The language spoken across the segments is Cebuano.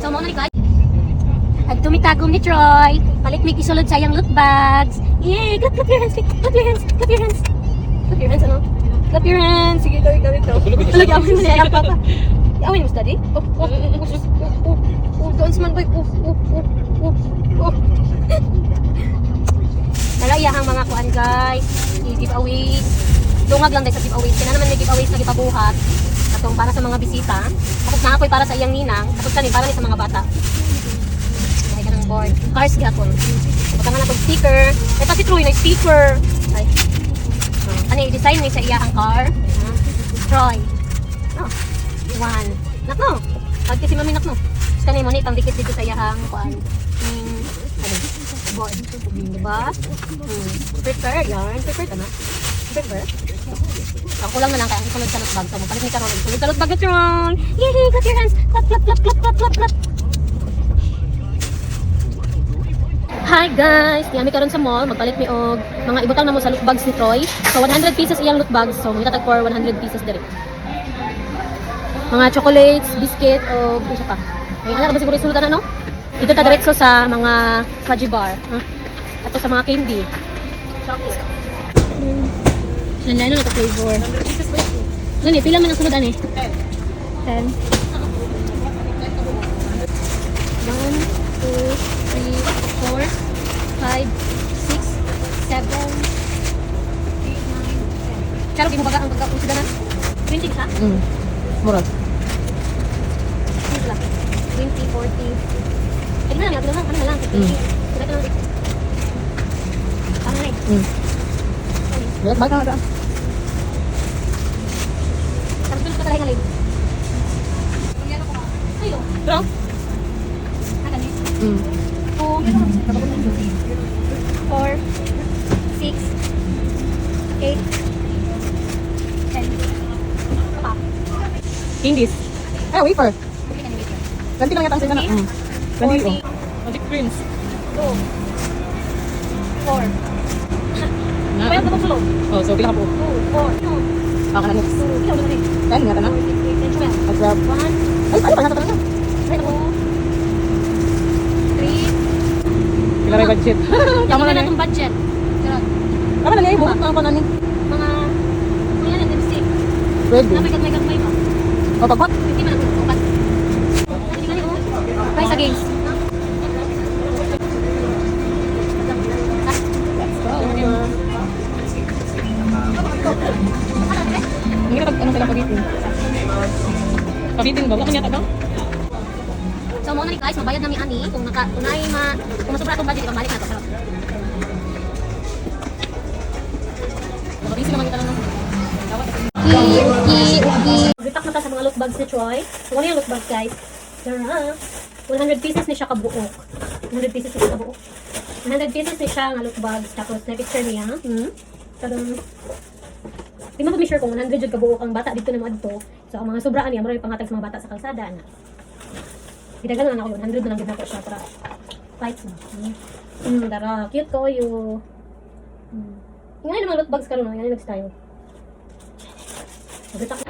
So mo na ni guys. Ag tumitagom ni Troy. Palit mig isulod sa iyang loot bags. Yay! Clap, clap your hands. Clap your hands. Clap your hands. Clap your hands, ano? Clap your hands. Sige, ikaw, ikaw, ikaw. Tulog, awin mo na yung papa. Awin mo, study? Oh, dance man, boy. Oh. Tara, iyahang mga kuan, guys. I-giveaways. Dungag lang dahil sa giveaways. Kaya naman may giveaways na gipabuhat. Katong para sa mga bisita. Tapos na ako'y para sa iyang ninang. Tapos kani para ni sa mga bata. Ay, ka ng board. Cars gyapon. Butangan na tong sticker. Ay, pa si Troy na sticker. Ay. Oh, ano yung design ni sa iyahang car? Ah, Troy. Oh. One. Nak no. Pag si mami nak no. Tapos kani mo ni pangdikit dito sa iyahang kuan. Ano? Board. Diba? Prepare yarn. Prepare ka na. Prepare. Ang kulang na lang kaya ang sulod sa loot bag. So, magpalit ni Carol. Sulod sa loot bag ni Troy. Yay! Clap your hands. Clap, clap, clap, clap, clap, clap, clap. Hi guys! Diyami karon sa mall, magpalit mi og mga ibutang namo sa loot bags ni Troy. So 100 pieces iyang loot bags. So mangita tag for 100 pieces diri. Mga chocolates, biscuit o isa pa. Ay ana ba siguro isulod ana no? Dito ta diretso sa mga fudgy bar. Huh? Ato sa mga candy. Chocolate. Lan na to flavor. Gani, pila man ang sulod ani? 10. 1, 2, 3, 4, 5, 6, 7, 8, 9, 10. Charo, di mo baga ang baga kung na? 20 siya? Murag. 20 lang. 20, 40. Ay, na lang, ano na lang, 50. Sila ka lang. Tama na eh. Balik balik ka. Tapos tulog ka talaga ngayon. Ayo. Bro. Ah, ganun. 2, 4, 6, 8, 10. Pa. Candies. Ay, wafer. 20 lang yata ang sila na. 20 oh. Magic creams. 2, 4. Kaya ka sulod. Oh, so pila ka po? 2, 4, 2, Ah, kana next. 2, ilan na rin? 10 yata na. 4, 6, 8, 10, 12. At 12. 1, Ay, paano pa nasa na? 2, 3. Pila rin budget. Tama Tama na na ni. itong budget. Charot. Tama na ni, buhat na pa na ni. Mga, mga yan, lipstick. Pwede. Napay gagmay-gagmay ba? O, pagpat. Hindi man ang upat. Tingnan niyo, oh. Price against. Let's go. Hindi ka ano sila pabitin. Pabitin ba? Wala ko yata ba? So mo na ni guys, mabayad na mi ani kung naka kunay ma kung masubra atong budget ibalik na to. Charot. Makabisi naman kita lang. Ki, uki, uki. Bitak na ta sa mga loot bags ni Troy. So ano yung loot bags, guys? Tara. 100 pieces ni siya kabuok. 100 pieces ni siya kabuok. 100 pieces ni siya nga loot bags. Tapos na picture niya. Tadam. Di man pa sure kung 100 jud kabuok ang bata dito na moadto. So ang mga sobraan niya mura panghatag sa mga bata sa kalsada na. Gidagan na lang ako 100 na lang gid nako siya para fights mo. Dara, cute kayo. Nga yung mga loot bags karon, nga yung nag-style. Bitak.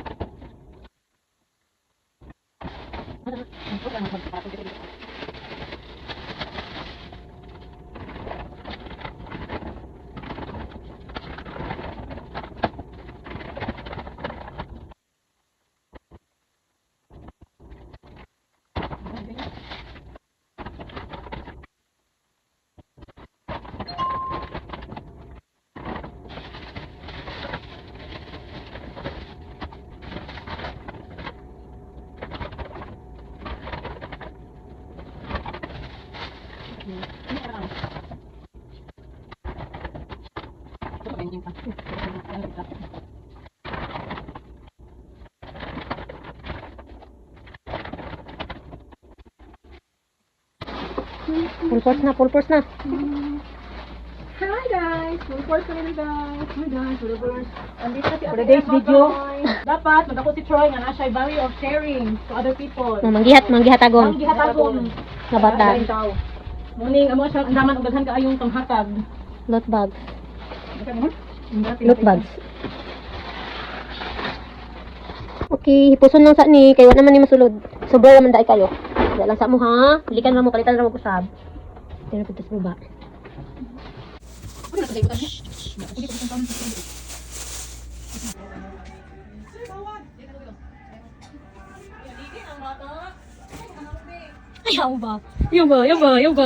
Full force na, full force na. Hi guys! Full force na rin guys! Hi guys! Full force. Andito na si For Ate today's Emma, video. guys. Dapat magdako si Troy nga na siya value of sharing to other people. Oh, manggihat, manggihatagon Ang gihatagon nga bata. Ang tao. Morning, amo siya ang daman og daghan kaayong panghatag. Loot bags. Daghan mo? Loot bags. Okay, hipuson lang sa ni kay wa naman ni masulod. Sobra naman dai kayo. Wala lang sa mo ha. Likan ra mo, palitan ra mo usab. Pero punta sa baba. Ayaw ba? Ayaw ba? Ayaw ba? Ayaw ba?